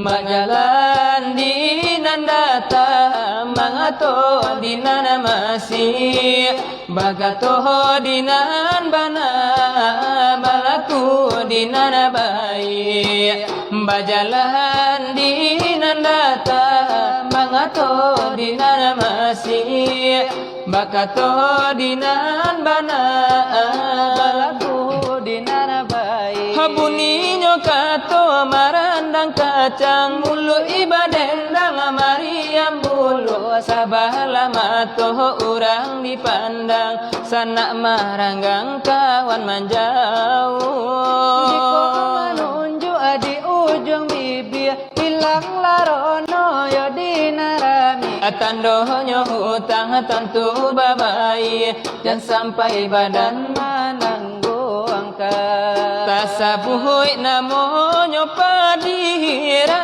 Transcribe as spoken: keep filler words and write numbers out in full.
Bajalan di nan datang, mangato di nan masih, bakato di nan bana, balaku di nan baik. Bajalan di nan datang, mangato di nan masih, bakato di nan bana, balaku di nan baik. Buninyo kato marandang kacang, muluik badendang mariam bulu, sabalah mato urang dipandang, sanak maranggang kawan manjauh. Jiko manunjuak di ujuang bibia, ilang larono yo di nan rami. Tandonyo utang tantu babayia, jan sampai badan manangguangkan. Tasabuik namonyo padiran.